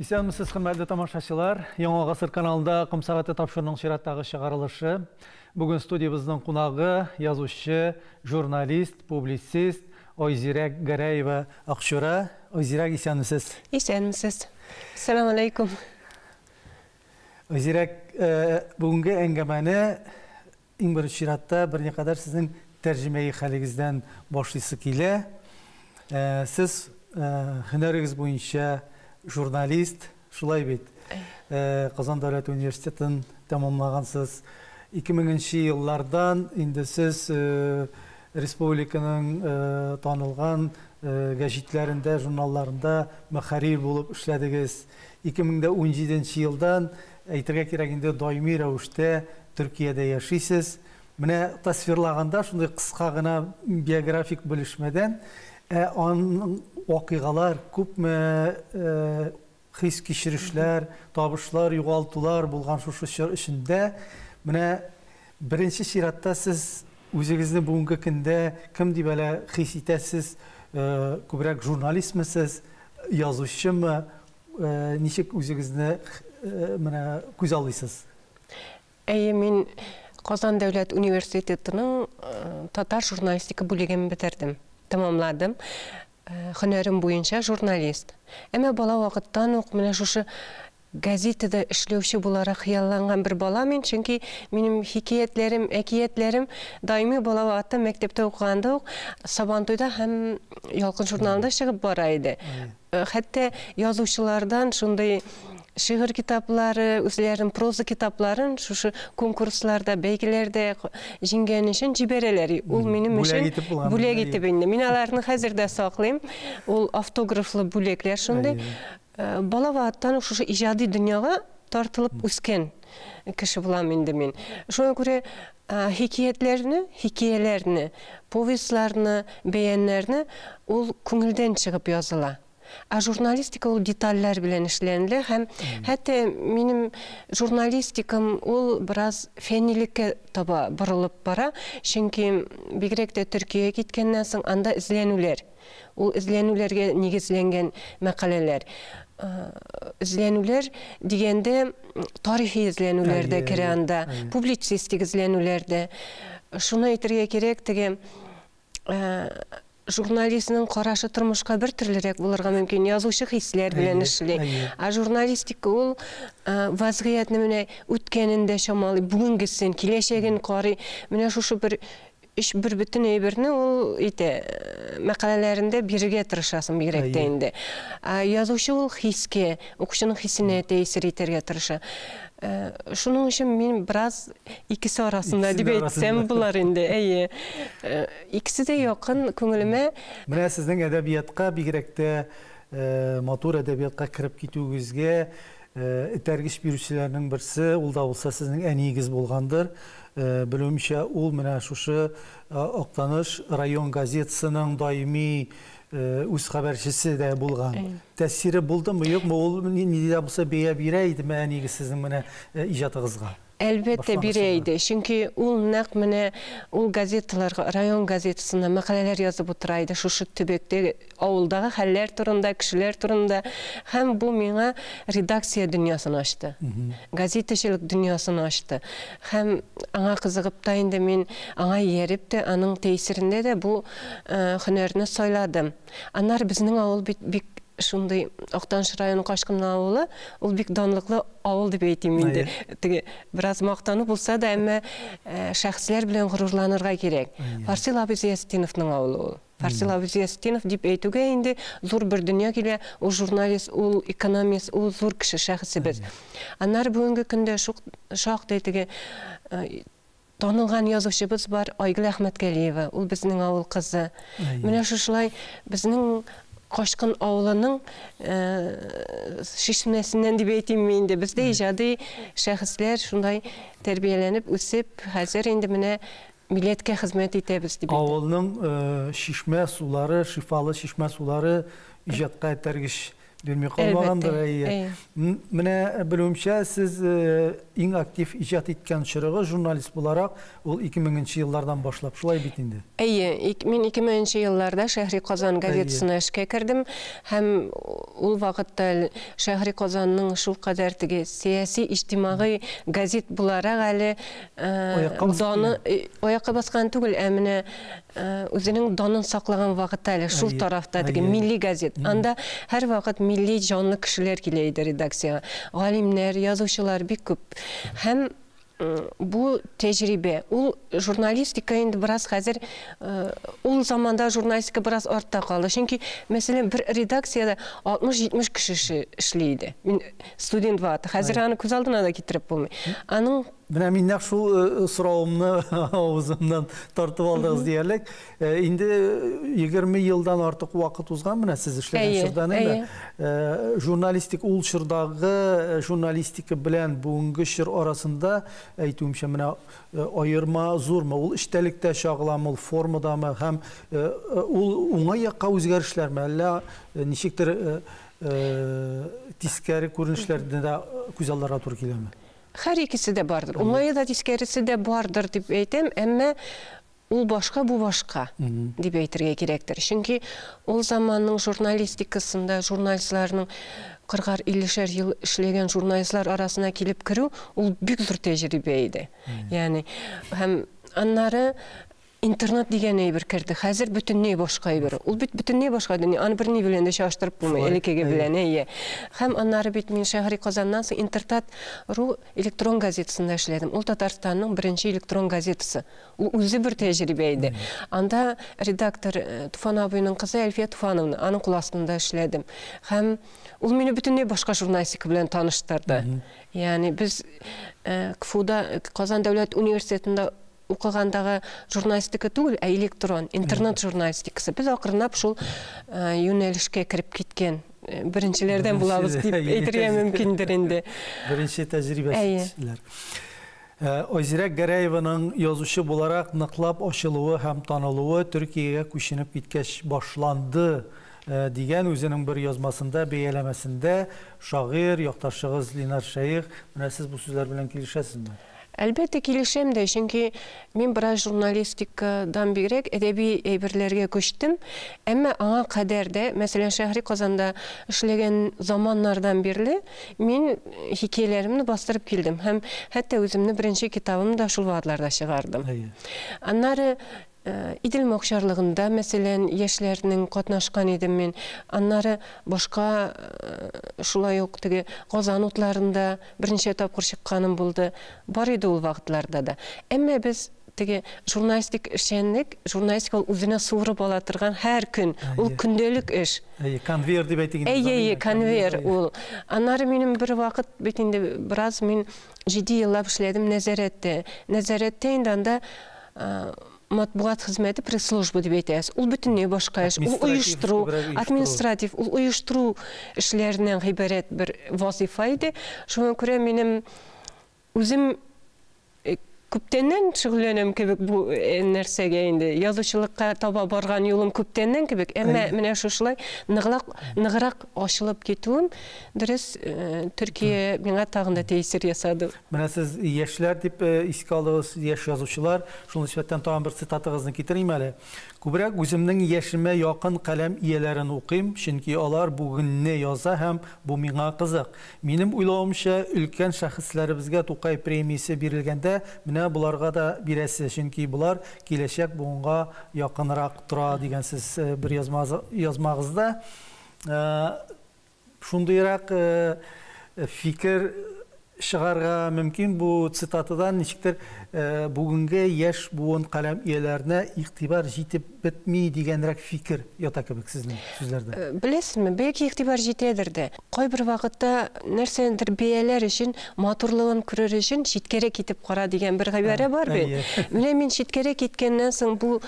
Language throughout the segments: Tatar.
Исәнмесез, хөрмәтле тамашачылар. Яңа гасыр каналында Ком сәгате тапшыруының чираттагы чыгарылышы. Бүген студиябезнең кунагы язучы, журналист, публицист Айзирәк Гәрәева Акчура. Айзирәк, исәнмесез. Исәнмесез. Ассаламу алейкум. Айзирәк, бүгенге әңгәмәне иң беренче чиратта берникадәр сезнең тәрҗемәи хәлегездән башлыйсы килә. Сез һөнәрегез буенча журналист, шулай бит? Казан дәүләт университетын тәмамлагансыз. 2000 нче еллардан инде сез республиканың танылган гәҗитләрендә, журналларында мөхәррир булып эшләдегез. 2017 елдан, әйтергә кирәк инде, даими рәвештә Төркиядә яшисез. Менә тасвирлаганда шундый кыска гына биографик белешмәдән, ә аның вакыйгалар, күпме хис-кичерешләр, табышлар, югалтулар булган шушы чор эчендә. Менә беренче чиратта сез үзегезне бүгенге көндә кем дип әле хис итәсез? Күбрәк журналистмы сез, язучымы? Ничек үзегезне менә күзаллыйсыз? Әйе, мин Казан дәүләт университетының татар журналистика бүлеген бетердем, тәмамладым. Һөнәрем буенча журналист. Әмма бала вакыттан ук менә шушы газетада эшләүче буларак хыялланган бер бала мин, чөнки минем хикәятләрем, әкиятләрем даими бала вакытта мәктәптә укыганда ук Сабантуйда һәм Ялкын журналында чыгып бара иде. Хәтта язучылардан шундый шигырь китаплары, үзләренең проза китапларын шушы конкурсларда, бәйгеләрдә җиңгән өчен җибәрәләр. Ул минем өчен бүләк итеп инде. Мин аларны хәзер дә саклыйм. Ул автографлы бүләкләр шундый. Бала вакыттан ук шушы иҗади дөньяга тартылып үскән кеше булам инде мин. Шуңа күрә хикәятләрне, хикәяләрне, повестьларны, бәяннәрне ул күңелдән чыгып языла. Ә журналистика ул детальләр белән эшләнелә һәм хәтта минем журналистикам ул бераз фәннилеккә таба борылып бара, чөнки бигрәк тә Төркиягә киткәннән соң анда эзләнүләр. Ул эзләнүләргә нигезләнгән мәкаләләр. Эзләнүләр дигәндә тарихи эзләнүләр дә керә анда, публицистик эзләнүләр дә. Шуны әйтергә кирәк, теге журналистның карашы тормышка бер төрлерәк булырга мөмкин, язучы хисләр белән эшли. Ә журналистика ул вазгыятьне менә үткәнен дә чамалый, бүгенгесен, киләчәген карый. Менә шушы бер өч бер бөтен әйберне ул итә, мәкаләләрендә бирергә тырышасың бигрәк тә инде. Ә язучы ул хискә, укучының хисенә тәэсир итәргә тырыша. Шуның өчен мин бераз икесе арасында дип әйтсәм булыр инде. Әйе. Икесе дә якын күңелемә. Менә сезнең әдәбиятка, бигрәк тә матур әдәбиятка кереп китүегезгә этәргеч бирүчеләрнең берсе, ул да булса сезнең әниегез булгандыр. Белүемчә, ул менә шушы Актаныш район газетасының даими үз хәбәрчесе дә булган. Тәэсире булдымы, юкмы? Ул нинди дә булса бәя бирә идеме әниегез сезнең менә иҗатыгызга? Әлбәттә, бирә иде. Чөнки ул нәкъ менә ул газеталарга, район газетасына мәкаләләр язып утыра иде, шушы төбәктәге, авылдагы хәлләр турында, кешеләр турында. Һәм бу миңа редакция дөньясын ачты. Газетачылык дөньясын ачты. Һәм аңа кызыгып та инде мин, аңа ияреп тә, аның тәэсирендә дә бу һөнәрне сайладым. Аннары безнең авыл бит бик шундый, Актаныш районы Качкынлы авылы, ул бик данлыклы авыл дип әйтим инде. Теге бераз мактану булса да, әмма шәхесләр белән горурланырга кирәк. Фарсил абый Зыястиновның авылы ул. Фарсил абый Зыястинов дип әйтүгә инде зур бер дөнья килә. Ул журналист, ул экономист, ул зур кеше, шәхесебез. Аннары бүгенге көндә шактый теге Танылган язучыбыз бар, Айгөл Әхмәтгалиева, ул безнең авыл кызы. Менә шушылай безнең Качкын авылының чишмәсеннән дип әйтимме инде, бездә иҗади шәхесләр шундай тәрбияләнеп үсеп, хәзер инде менә милләткә хезмәт итәбез дип әйтәм. Авылның чишмә сулары, шифалы чишмә сулары иҗатка этәргеч бирми калмагандыр, әйе. Менә белүемчә, сез иң актив иҗат иткән чорыгыз журналист буларак ул 2000 нче еллардан башлап, шулай бит инде? Әйе, мин 2000 нче елларда Шәһри Казан газетасына эшкә кердем һәм ул вакытта Шәһри Казанның шулкадәр теге сәяси, иҗтимагый газет буларак әле даны аякка баскан түгел, ә менә үзенең данын саклаган вакытта әле шул тарафта теге милли газет. Анда һәрвакыт милли җанлы кешеләр килә иде редакциягә. Галимнәр, язучылар бик күп. Һәм бу тәҗрибә, ул журналистика инде бераз хәзер, ул заманда журналистика бераз артта калды. Чөнки, мәсәлән, бер редакциядә 60-70 кеше эшли иде. Мин студент вакытта. Хәзер аны күз алдына да китереп булмый. Аның Менә мин нәкъ шул соравымны авызымнан тартып алдыгыз диярлек. Инде 20 елдан артык вакыт узган менә сез эшләгән чордан инде. Журналистик ул чордагы журналистика белән бүгенге чор арасында, әйтүемчә, менә аерма зурмы? Ул эчтәлектә чагыламы, ул формадамы һәм ул уңай якка үзгәрешләрме, әллә ничектер тискәре күренешләрне дә күз алларга туры киләме? Һәр икесе дә бардыр. Уңае да, тискәресе дә бардыр дип әйтәм, әмма ул башка, бу башка дип әйтергә кирәктер. Чөнки ул заманның журналистикасында журналистларның кырыгар иллешәр ел эшләгән журналистлар арасына килеп керү ул бик зур тәҗрибә иде. Ягъни һәм аннары интернет дигән әйбер керде. Хәзер бөтенләй башка әйбер. Ул бит бөтенләй башка дөнья. Аны берни белән дә чагыштырып булмый, элеккеге белән, әйе. Һәм аннары бит мин Шәһри Казаннан соң Интертат ру электрон газетасында эшләдем. Ул Татарстанның беренче электрон газетасы. Ул үзе бер тәҗрибә иде. Анда редактор Туфан абыйның кызы Әлфия Туфановна, аның кул астында эшләдем. Һәм ул мине бөтенләй башка журналистика белән таныштырды. Ягъни без КФУда, Казан дәүләт университетында укыгандагы журналистика түгел, ә электрон, интернет журналистикасы. Без акрынлап шул юнәлешкә кереп киткән беренчеләрдән булабыз дип әйтергә мөмкиндер инде. Беренче тәҗрибәчеләр. Айзирәк Гәрәеваның язучы буларак ныклап ачылуы һәм танылуы Төркиягә күченеп киткәч башланды дигән үзенең бер язмасында, бәяләмәсендә шагыйрь, якташыгыз Ленар Шәех. Менә сез бу сүзләр белән килешәсезме? Әлбәттә, килешәм дә, чөнки мин бераз журналистикадан бигрәк әдәби әйберләргә күчтем. Әмма аңа кадәр дә, мәсәлән, Шәһри Казанда эшләгән заманнардан бирле мин хикәяләремне бастырып килдем һәм хәтта үземне беренче китабымны да шул вакытларда чыгардым. Аннары Идел мокшарлыгында, мәсәлән, яшьләрнең катнашкан идем мин. Аннары башка шулай ук теге Казан утларында берничә тапкыр чыкканым булды. Бар иде ул вакытларда да. Әмма без теге журналистик эшчәнлек, журналистика ул үзенә суырып ала торган һәр көн, ул көндәлек эш. Әйе, конвейер дип әйтик инде. Әйе, әйе, конвейер ул. Аннары минем бер вакыт бит инде бераз мин җиде еллап эшләдем нәзарәттә. Нәзарәттә инде анда матбугат хезмәте, пресс-служба дип әйтәбез. Ул бөтенләй башка эш. Ул оештыру, административ, ул оештыру эшләреннән гыйбарәт бер вазыйфа иде. Шуңа күрә минем үзем күптәннән шөгыльләнәм кебек бу нәрсәгә инде. Язучылыкка таба барган юлым күптәннән кебек, әмма менә шушылай ныграк, ныграк ачылып китүем, дөрес, Төркия миңа тагын да тәэсир ясады. Менә сез яшьләр дип искә алдыгыз, яшь язучылар. Шул нисбәттән тагын бер цитатагызны китерим әле. Күбрәк үземнең яшемә якын каләм ияләрен укыйм, чөнки алар бүгенне яза һәм бу миңа кызык. Минем уйлавымча, өлкән шәхесләребезгә Тукай премиясе бирелгәндә, менә боларга да бирәсе, чөнки болар киләчәк буынга якынрак тора, дигән сез бер язмагызда. Шундыйрак фикер чыгарга мөмкин бу цитатадан, ничектер бүгенге яшь буын каләм ияләренә игътибар җитеп бетми дигәнрәк фикер ята кебек сезнең сүзләрдә. Беләсезме, бәлки игътибар җитәдер дә. Кайбер вакытта нәрсәнедер бәяләр өчен, матурлыгын күрер өчен читкәрәк китеп кара дигән бер гыйбарә бар бит. Менә мин читкәрәк киткәннән соң бу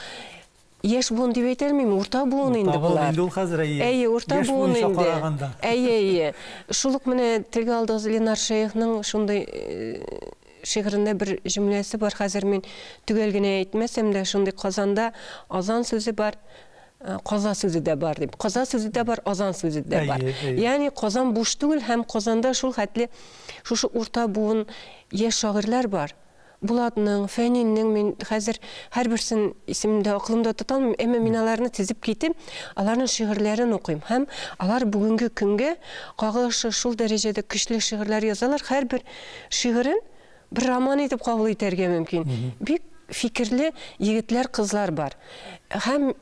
яшь буын дип әйтә алмыйм, урта буын инде булар. Урта буын инде ул хәзер, әйе. Әйе, урта буын инде. Әйе, әйе. Шул ук менә телгә алдыгыз Ленар Шәехның шундый шигырендә бер җөмләсе бар, хәзер мин төгәл генә әйтмәсәм дә, шундый Казанда азан сүзе бар. Каза сүзе дә бар дип. Каза сүзе дә бар, азан сүзе дә бар. Ягъни Казан буш түгел һәм Казанда шул хәтле шушы урта буын яшь шагыйрьләр бар. Булатның, Фәнилнең мин хәзер һәрберсен исемдә, акылымда тота алмыйм, әмма мин аларны тезеп китеп, аларның шигырьләрен укыйм. Һәм алар бүгенге көнгә кагылышы шул дәрәҗәдә көчле шигырьләр язалар, һәрбер шигырен бер роман итеп кабул итәргә мөмкин. Бик фикерле егетләр, кызлар бар. Һәм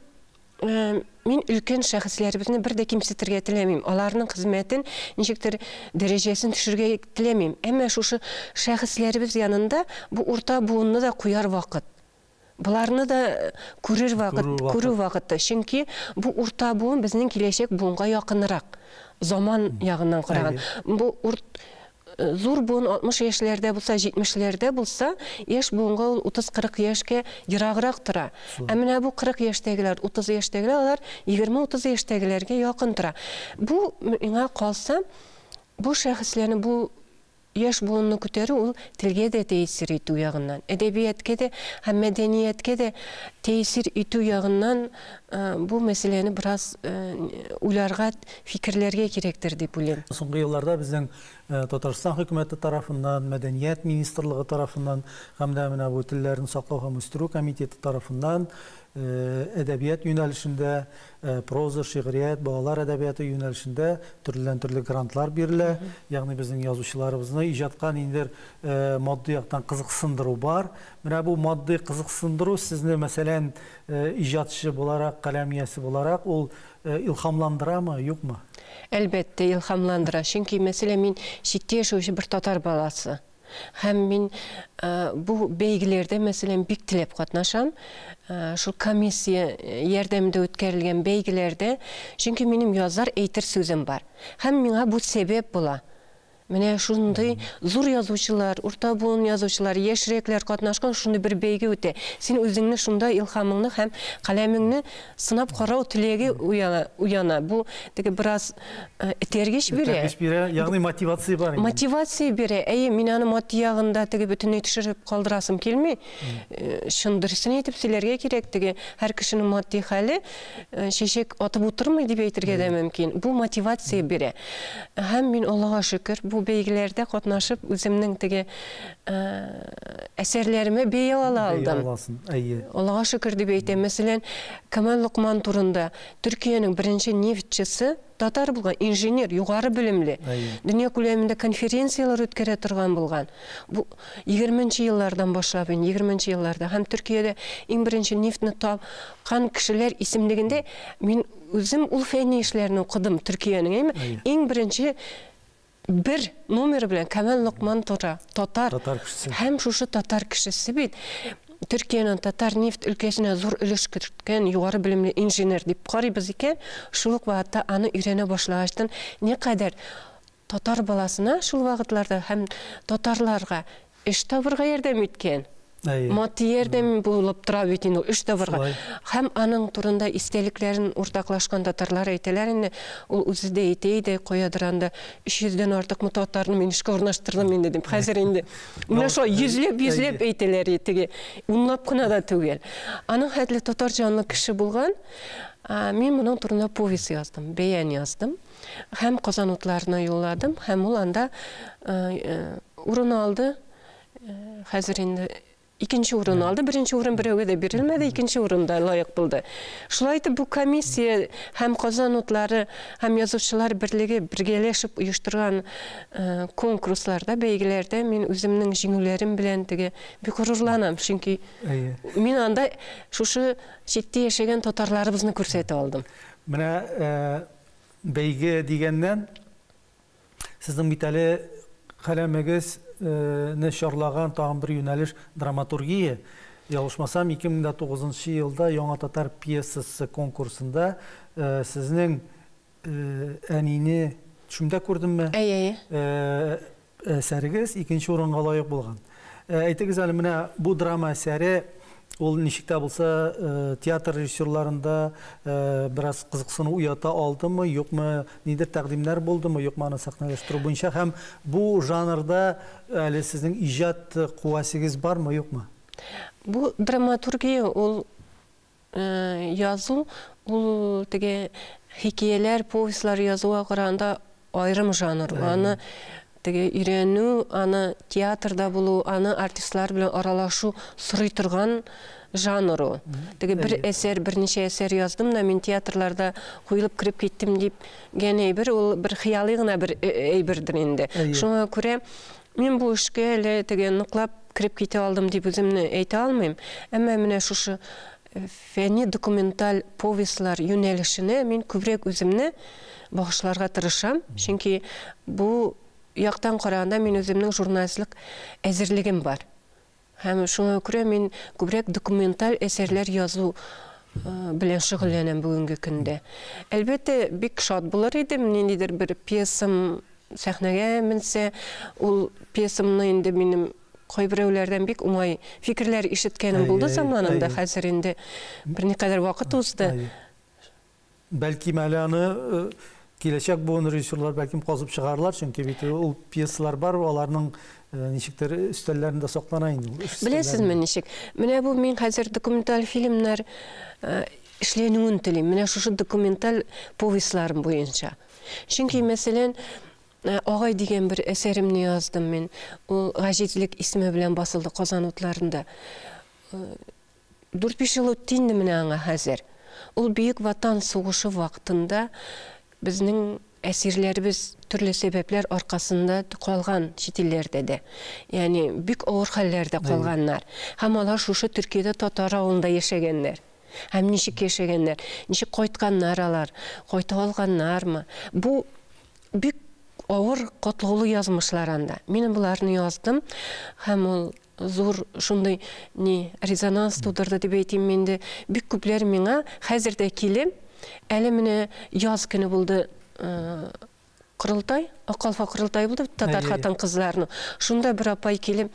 мин өлкән шәхесләребезне бер дә кимсетергә теләмим. Аларның хезмәтен ничектер дәрәҗәсен төшерергә теләмим. Әмма шушы шәхесләребез янында бу урта буынны да куяр вакыт. Боларны да күрер вакыт, күрү вакыты. Чөнки бу урта буын безнең киләчәк буынга якынрак. Заман ягыннан караган. Бу зур буын 60 яшьләрдә булса, 70ләрдә булса, яшь буынга ул 30-40 яшькә ераграк тора. Ә менә бу 40 яшьтәгеләр, 30 яшьтәгеләр, алар 20-30 яшьтәгеләргә якын тора. Бу миңа калса, бу шәхесләрне, бу яшь буынны күтәрү ул телгә дә тәэсир итү ягыннан, әдәбияткә дә һәм мәдәнияткә дә тәэсир итү ягыннан бу мәсьәләне бераз уйларга, фикерләргә кирәктер дип уйлыйм. Соңгы елларда безнең Татарстан хөкүмәте тарафыннан, Мәдәният министрлыгы тарафыннан һәм дә менә бу телләрне саклау һәм үстерү комитеты тарафыннан әдәбият юнәлешендә, проза, шигърият, балалар әдәбияты юнәлешендә төрледән-төрле грантлар бирелә. Ягъни безнең язучыларыбызны иҗатка ниндидер матди яктан кызыксындыру бар. Менә бу матди кызыксындыру сезне, мәсәлән, иҗатчы буларак, каләм иясе буларак, ул илһамландырамы, юкмы? Әлбәттә, илһамландыра. Чөнки, мәсәлән, мин читтә яшәүче бер татар баласы. Һәм мин бу бәйгеләрдә, мәсәлән, бик теләп катнашам. Шул комиссия ярдәмендә үткәрелгән бәйгеләрдә, чөнки минем язар, әйтер сүзем бар. Һәм миңа бу сәбәп була. Менә шундый зур язучылар, урта буын язучылар, яшьрәкләр катнашкан шундый бер бәйге үтә. Син үзеңне шунда илһамыңны һәм каләмеңне сынап карау теләге уяна. Бу теге бераз этәргеч бирә. Этәргеч бирә, ягъни мотивация бар инде. Мотивация бирә. Әйе, мин аны матди ягында теге бөтенләй төшереп калдырасым килми. Чын дөресен әйтеп сөйләргә кирәк, теге һәр кешенең матди хәле чәчәк атып утырмый дип әйтергә дә мөмкин. Бу мотивация бирә. Һәм мин, Аллага шөкер, бу бәйгеләрдә катнашып, үземнең теге әсәрләремә бәя ала алдым. Әйе. Аллага шөкер дип әйтәм. Мәсәлән, Камал Локман турында Төркиянең беренче нефтьчесе татар булган, инженер, югары белемле. Дөнья күләмендә конференцияләр үткәрә торган булган. Бу 20 еллардан башлап инде, 20 елларда һәм Төркиядә иң беренче нефтьне тапкан кешеләр исемлегендә мин үзем ул фәнни эшләрне укыдым Төркиянең, әйме? Иң беренче бер номер белән Камал Локман тора, татар. Татар кешесе. Һәм шушы татар кешесе бит Төркиянең татар нефть өлкәсенә зур өлеш керткән югары белемле инженер дип карыйбыз икән, шул ук вакытта аны өйрәнә башлагачтан никадәр татар баласына шул вакытларда һәм татарларга эш табырга ярдәм иткән. Матди ярдәм булып тора бит инде ул эш табырга. Һәм аның турында истәлекләрен уртаклашкан татарлар әйтәләр инде, ул үзе дә әйтә иде, каядыр анда 300 дән артык татарны мин эшкә урнаштырдым инде дип. Хәзер инде менә шулай йөзләп-йөзләп әйтәләр теге, унлап кына да түгел. Аның хәтле татар җанлы кеше булган. Мин моның турында повесть яздым, бәян яздым. Һәм Казан утларына юлладым, һәм ул анда урын алды. Хәзер инде икенче урын алды. Беренче урын берәүгә дә бирелмәде, икенче урында лаек булды. Шулай итеп бу комиссия һәм Казан утлары һәм язучылар берлеге бергәләшеп оештырган конкурсларда, бәйгеләрдә мин үземнең җиңүләрем белән теге бик горурланам, чөнки мин анда шушы читтә яшәгән татарларыбызны күрсәтә алдым. Менә бәйге дигәннән сезнең бит әле каләмегезне чарлаган тагын бер юнәлеш драматургия. Ялгышмасам, 2009 елда Яңа татар пьесасы конкурсында сезнең әнине төшемдә күрдемме? Әйе, әйе. Әсәрегез икенче урынга лаек булган. Әйтегез әле, менә бу драма әсәре ул ничек тә булса театр режиссерларында бераз кызыксыну уята алдымы, юкмы, нидер тәкъдимнәр булдымы, юкмы аны сәхнәләштерү буенча һәм бу жанрда әле сезнең иҗат куәсегез бармы, юкмы? Бу драматургия ул язу, Ул теге хикәяләр, повестьлар язуга караганда аерым жанр. Аны теге өйрәнү, аны театрда булу, аны артистлар белән аралашу сорый торган жанр ул. Теге бер әсәр, берничә әсәр яздым да, мин театрларда куелып кереп киттем дип гән әйбер, ул бер хыялый гына бер әйбердер инде. Шуңа күрә мин бу эшкә әле теге ныклап кереп китә алдым дип үземне әйтә алмыйм. Әмма менә шушы фәнни документаль повестьлар юнәлешенә мин күбрәк үземне багышларга тырышам, чөнки бу яктан караганда мин үземнең журналистлык әзерлегем бар. Һәм шуңа күрә мин күбрәк документаль әсәрләр язу белән шөгыльләнәм бүгенге көндә. Әлбәттә, бик шат булыр идем, ниндидер бер пьесам сәхнәгә менсә, ул пьесамны инде минем кайберәүләрдән бик уңай фикерләр ишеткәнем булды заманында, хәзер инде берникадәр вакыт узды. Бәлки әле аны киләчәк буын режиссерлар бәлкем казып чыгарлар, чөнки бит ул пьесалар бар, аларның ничектер өстәлләрендә саклана инде. Беләсезме ничек? Менә бу мин хәзер документаль фильмнар эшләнүен телим. Менә шушы документаль повестьларым буенча. Чөнки, мәсәлән, Агай дигән бер әсәремне яздым мин. Ул Гаҗизлек исеме белән басылды Казан утларында. 4-5 ел үтте инде менә аңа хәзер. Ул Бөек Ватан сугышы вакытында безнең әсирләребез төрле сәбәпләр аркасында калган чит илләрдә дә. Ягъни бик авыр хәлләрдә калганнар. Һәм алар шушы Төркиядә татар авылында яшәгәннәр. Һәм ничек яшәгәннәр, ничек кайтканнар алар, кайта алганнармы? Бу бик авыр, катлаулы язмышлар анда. Мин боларны яздым һәм ул зур шундый ни резонанс тудырды дип әйтим инде. Бик күпләр миңа хәзер дә килеп, әле менә яз көне булды корылтай, Ак калфак корылтае булды татар хатын-кызларының. Шунда бер апай килеп,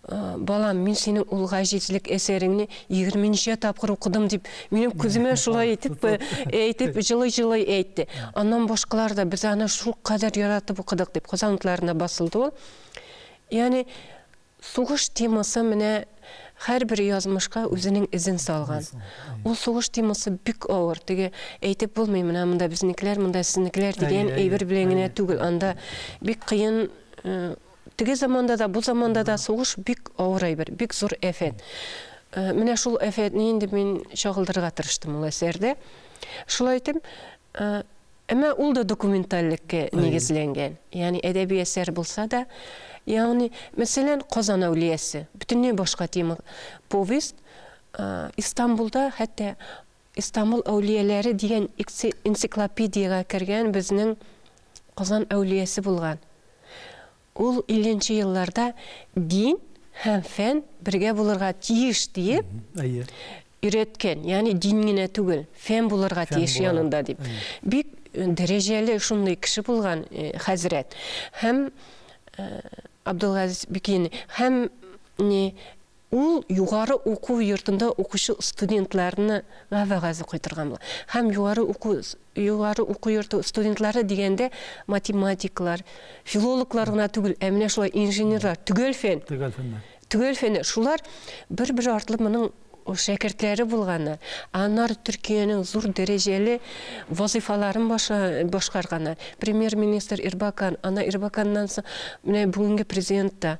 балам, мин синең ул гаҗизлек әсәреңне 20нче тапкыр укыдым дип, минем күземә шулай итеп әйтеп, җылый-җылый әйтте. Аннан башкалар да без аны шул кадәр яратып укыдык дип, Казан утларында басылды ул. Ягъни сугыш темасы менә һәрбер язмышка үзенең эзен салган. Ул сугыш темасы бик авыр. Теге әйтеп булмый, менә монда безнекеләр, монда сезнекеләр дигән әйбер белән генә түгел. Анда бик кыен. Теге заманда да, бу заманда да сугыш бик авыр әйбер, бик зур афәт. Менә шул афәтне инде мин чагылдырырга тырыштым ул әсәрдә. Шулай итеп, әмма ул да документальлеккә нигезләнгән. Ягъни әдәби әсәр булса да, ягъни, мәсәлән, Казан әүлиясе, бөтенләй башка тема. Повесть Истанбулда хәтта Истанбул әүлияләре дигән энциклопедиягә кергән безнең Казан әүлиясе булган. Ул 50 елларда дин һәм фән бергә булырга тиеш диеп өйрәткән. Ягъни дин генә түгел, фән булырга тиеш янында дип. Бик дәрәҗәле шундый кеше булган хәзрәт. Һәм Абдулгазиз Бикини һәм ни ул югары уку йортында укучы студентларны вәгазь укый торган була. Һәм югары уку йорты студентлары дигәндә математиклар, филологлар гына түгел, ә менә шулай инженерлар, төгәл фән. Төгәл фәннәр. Төгәл фәннәр. Шулар бер-бер артлы моның шәкертләре булганнар. Аннары Төркиянең зур дәрәҗәле вазифаларын башкарганнар. Премьер-министр Эрбакан, ана Эрбаканнан соң менә бүгенге президент та.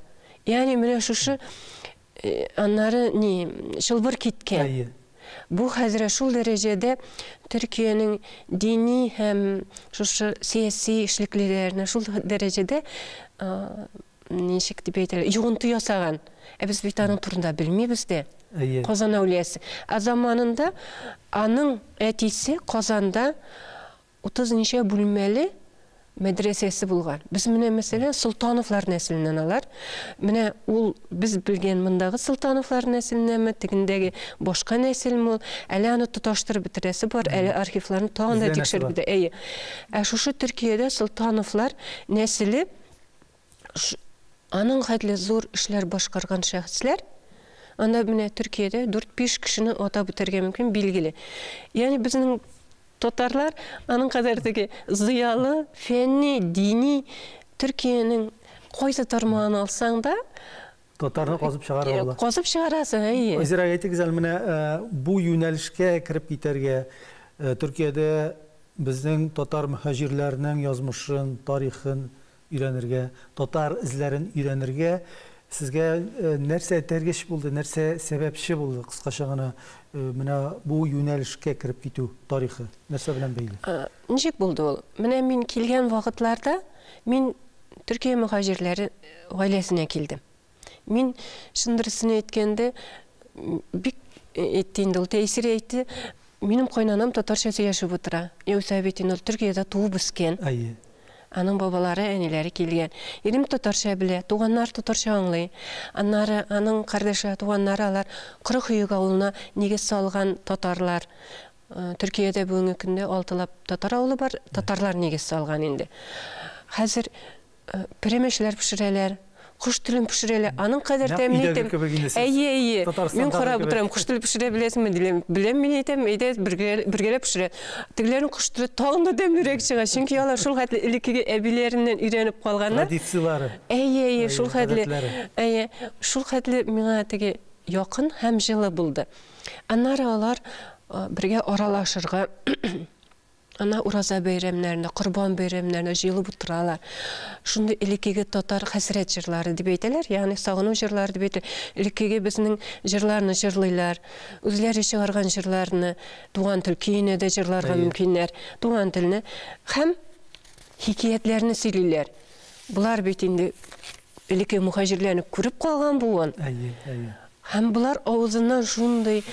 Ягъни менә шушы аннары ни чылбыр киткән. Бу хәзер шул дәрәҗәдә Төркиянең дини һәм шушы сәяси эшлеклеләренә шул дәрәҗәдә ничек дип әйтәләр, йогынты ясаган. Ә без бит аның турында белмибез дә. Казан әүлиясе. Ә заманында аның әтисе Казанда 30 ничә бүлмәле мәдрәсәсе булган. Без менә мәсәлән Солтановлар нәселеннән алар. Менә ул без белгән мондагы Солтановлар нәселеннәнме, тегендәге башка нәселме ул? Әле аны тоташтырып бетерәсе бар, әле архивларны тагын да тикшереп бетә. Әйе. Ә шушы Төркиядә Солтановлар нәселе аның хәтле зур эшләр башкарган шәхесләр. Анда менә Төркиядә 4-5 кешене атап үтәргә мөмкин, билгеле. Ягъни безнең татарлар аның кадәр теге зыялы, фәнни, дини Төркиянең кайсы тармагын алсаң да татарны казып чыгара була. Казып чыгарасың, әйе. Азира, әйтегез әле, менә бу юнәлешкә кереп китәргә Төркиядә безнең татар мөһаҗирләренең язмышын, тарихын өйрәнергә, татар эзләрен өйрәнергә сезгә нәрсә этәргеч булды, нәрсә сәбәпче булды, кыскача гына менә бу юнәлешкә кереп китү тарихы нәрсә белән бәйле? Ничек булды ул? Менә мин килгән вакытларда мин Төркия мөһаҗирләре гаиләсенә килдем. Мин, чын дөресен әйткәндә, бик әйтте инде ул, тәэсир әйтте. Минем кайнанам татарча сөйләшеп утыра. Юкса бит инде ул Төркиядә туып үскән. Әйе. Аның бабалары, әниләре килгән. Ирем татарча белә, туганнар татарча аңлый. Аннары аның кардәшләре, туганнары алар Корыхөек авылына нигез салган татарлар. Төркиядә бүгенге көндә алтылап татар авылы бар, татарлар нигез салган инде. Хәзер пәрәмәчләр пешерәләр, кош телен пешерәләр. Аның кадәр тәмле итеп. Әйе, әйе. Мин карап утырам, кош теле пешерә беләсеңме диләм. Беләм мин әйтәм, әйдә бергәләп пешерә. Тегеләрнең кош теле тагын да тәмлерәк чыга, чөнки алар шул хәтле элеккеге әбиләреннән өйрәнеп калганнар. Традицияләре. Әйе, әйе, шул хәтле. Әйе, шул хәтле миңа теге якын һәм җылы булды. Аннары алар бергә аралашырга ана ураза бәйрәмнәренә, корбан бәйрәмнәренә җыелып утыралар. Шундый элеккеге татар хәсрәт җырлары дип әйтәләр, ягъни сагыну җырлары дип әйтәләр. Элеккеге безнең җырларны җырлыйлар. Үзләре чыгарган җырларны, туган тел көенә дә җырларга мөмкиннәр. Туган телне һәм хикәятләрне сөйлиләр. Болар бит инде элекке мөхаҗирләрне күреп калган буын. Әйе, әйе. Һәм болар авызыннан шундый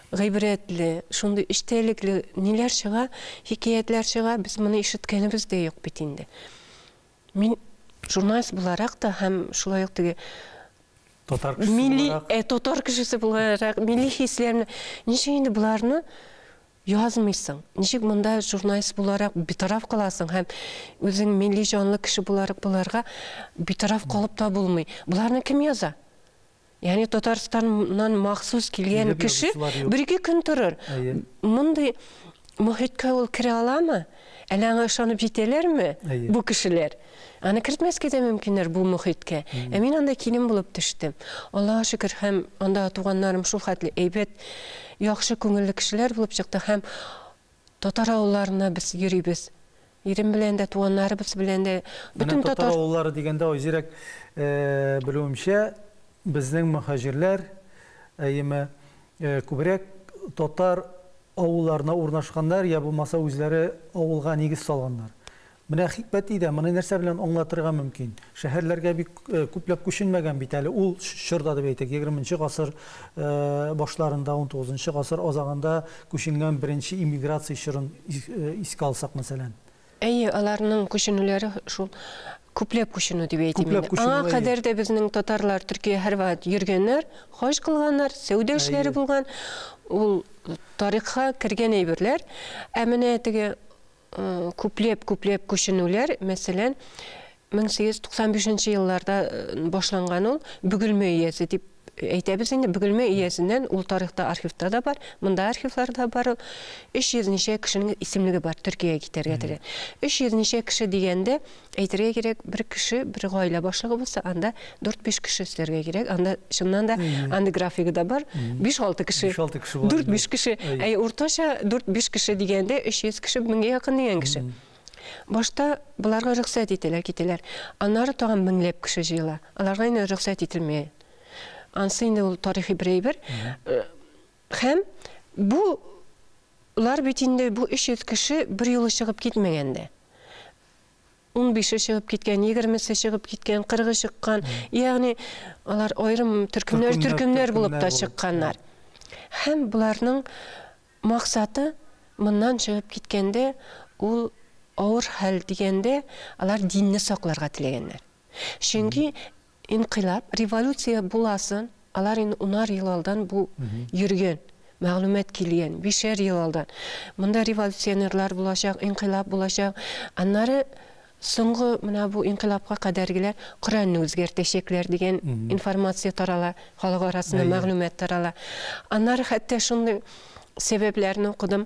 гыйбрәтле, шундый эчтәлекле ниләр чыга, хикәятләр чыга, без моны ишеткәнебез дә юк бит инде. Мин журналист буларак та һәм шулай ук теге татар кешесе милли, татар кешесе буларак, милли хисләрне, ничек инде боларны язмыйсың? Ничек монда журналист буларак битараф каласың һәм үзең милли җанлы кеше буларак боларга битараф калып та булмый. Боларны кем яза? Ягъни Татарстаннан махсус килгән кеше бер-ике көн торыр. Мондый мохиткә ул керә аламы? Әллә аңа ышанып җитәләрме бу кешеләр? Аны кертмәскә дә мөмкиннәр бу мохиткә. Ә мин анда килен булып төштем. Аллага шөкер, һәм анда туганнарым шул хәтле әйбәт, яхшы күңелле кешеләр булып чыкты һәм татар авылларына без йөрибез. Ирем белән дә, туганнарыбыз белән дә. Бөтен татар авыллары дигәндә, Айзирәк, белүемчә, безнең мөһаҗирләр, әйеме, күбрәк татар авылларына урнашканнар, я булмаса үзләре авылга нигез салганнар. Менә хикмәт өйдә, моны нәрсә белән аңлатырга мөмкин? Шәһәрләргә бик күпләп күченмәгән бит әле ул чорда дип әйтик, 20 гасыр башларында, 19 гасыр азагында күченгән беренче иммиграция чорын искә алсак, мәсәлән. Әйе, аларның күченүләре шул күпләп күченү дип әйтим инде. Аңа кадәр дә безнең татарлар Төркия һәрвакыт йөргәннәр, хаҗ кылганнар, сәүдә эшләре булган. Ул тарихка кергән әйберләр. Ә менә теге күпләп-күпләп күченүләр, мәсәлән, 1895 елларда башланган ул Бөгелмә иясе дип әйтәбез инде. Бөгелмә иясеннән ул тарихта архивта да бар, монда архивларда бар ул. 300 ничә кешенең исемлеге бар Төркиягә китәргә теләгән. 300 ничә кеше дигәндә әйтергә кирәк, бер кеше, бер гаилә башлыгы булса, анда 4-5 кеше өстәргә кирәк. Анда чыннан да андый графигы да бар. 5-6 кеше. 5-6 кеше бар. 4-5 кеше. Әй, уртача 4-5 кеше дигәндә 300 кеше меңгә якын дигән кеше. Башта боларга рөхсәт ителә, китәләр. Аннары тагын меңләп кеше җыела. Аларга инде рөхсәт ителми. Ансы инде ул тарихи бер әйбер. Һәм бу лар бит инде бу 300 кеше бер юлы чыгып китмәгән дә. 15-е чыгып киткән, 20-се чыгып киткән, 40-ы чыккан. Ягъни алар аерым төркемнәр, төркемнәр булып та чыкканнар. Һәм буларның максаты моннан чыгып киткәндә ул авыр хәл дигәндә алар динне сакларга теләгәннәр. Чөнки инкыйлаб, революция буласын алар инде унар ел алдан бу йөргән, мәгълүмат килгән, бишәр ел алдан. Монда революционерлар булачак, инкыйлаб булачак. Аннары соңгы менә бу инкыйлабка кадәргеләр Коръәнне үзгәртәчәкләр дигән информация тарала, халык арасында мәгълүмат тарала. Аннары хәтта шундый сәбәпләрне укыдым.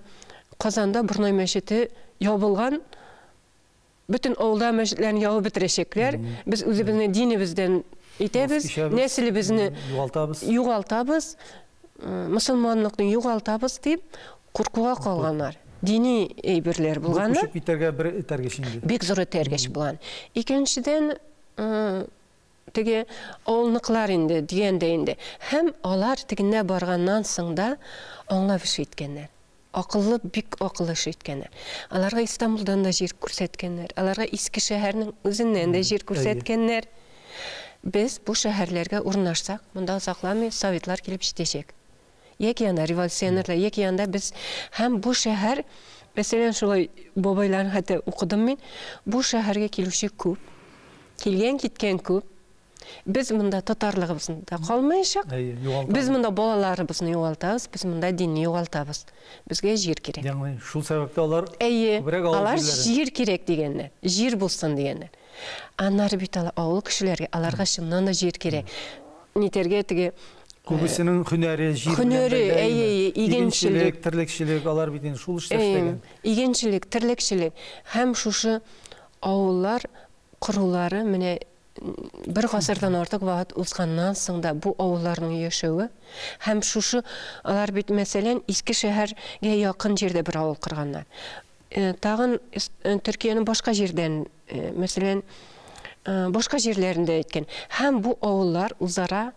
Казанда Борнай мәчете ябылган, бөтен авылда мәчетләрне ябып бетерәчәкләр. Без үзебезне динебездән итәбез, нәселебезне югалтабыз, мусульманлыкны югалтабыз дип куркуга калганнар. Дини әйберләр булганы. Күчеп китәргә бер этәргеч инде. Бик зур этәргеч булган. Икенчедән, теге авылныкылар инде дигәндә инде. Һәм алар тегендә барганнан соң да аңлап эш иткәннәр. Акыллы, бик акыллы эш иткәннәр. Аларга Истанбулдан да җир күрсәткәннәр. Аларга Иске шәһәрнең үзеннән дә җир күрсәткәннәр. Без бу шәһәрләргә урнашсак, монда озакламый советлар килеп җитәчәк. Яки анда революционерлар, яки анда без һәм бу шәһәр, мәсәлән, шулай бабайларын хәтта укыдым мин, бу шәһәргә килүче күп, килгән киткән күп. Без монда татарлыгыбызны да калмаячак. Без монда балаларыбызны югалтабыз, без монда динне югалтабыз. Безгә җир кирәк. Ягъни шул сәбәптә алар Әйе, алар җир кирәк дигәннәр, җир булсын дигәннәр. Аннары бит алар авыл кешеләргә, аларга чыннан да җир кирәк. Нитәргә теге Күбесенең һөнәре җир белән Һөнәре, бәйле, әйе, әйе, игенчелек. Игенчелек, терлекчелек, алар бит инде шул эштә эшләгән. Игенчелек, терлекчелек һәм шушы авыллар корулары менә бер гасырдан артык вакыт узганнан соң да бу авылларның яшәве һәм шушы алар бит, мәсәлән, Иске шәһәргә якын җирдә бер авыл корганнар. Тагын Төркиянең башка җирдән, мәсәлән, башка җирләрендә әйткән. Һәм бу авыллар үзара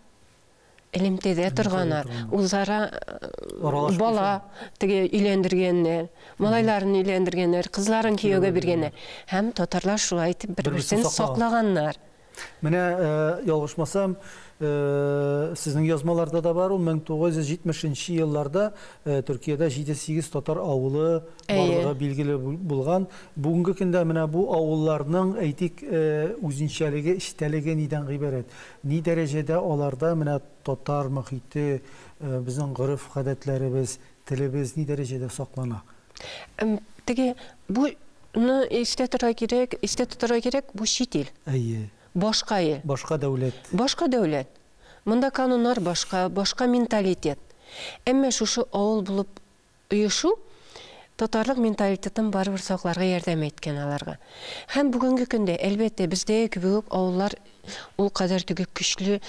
элемтәдә торганнар, үзара бала теге өйләндергәннәр, малайларын өйләндергәннәр, кызларын кияүгә биргәннәр. Һәм татарлар шулай итеп бер-берсен саклаганнар. Менә ялгышмасам, сезнең язмаларда да бар ул 1970 елларда Төркиядә 7-8 татар авылы барлыгы билгеле булган. Бүгенге көндә менә бу авылларның, әйтик, үзенчәлеге, эчтәлеге нидән гыйбарәт? Ни дәрәҗәдә аларда менә татар мохите, безнең гореф-гадәтләребез, телебез ни дәрәҗәдә саклана? Теге бу ны истә торырга кирәк, истә тотарга кирәк, бу чит ил. Әйе. Башка ил. Башка дәүләт. Башка дәүләт. Монда кануннар башка, башка менталитет. Әмма шушы авыл булып оешу татарлык менталитетын барыбер сакларга ярдәм иткән аларга. Һәм бүгенге көндә, әлбәттә, бездәге кебек үк авыллар ул кадәр теге көчле,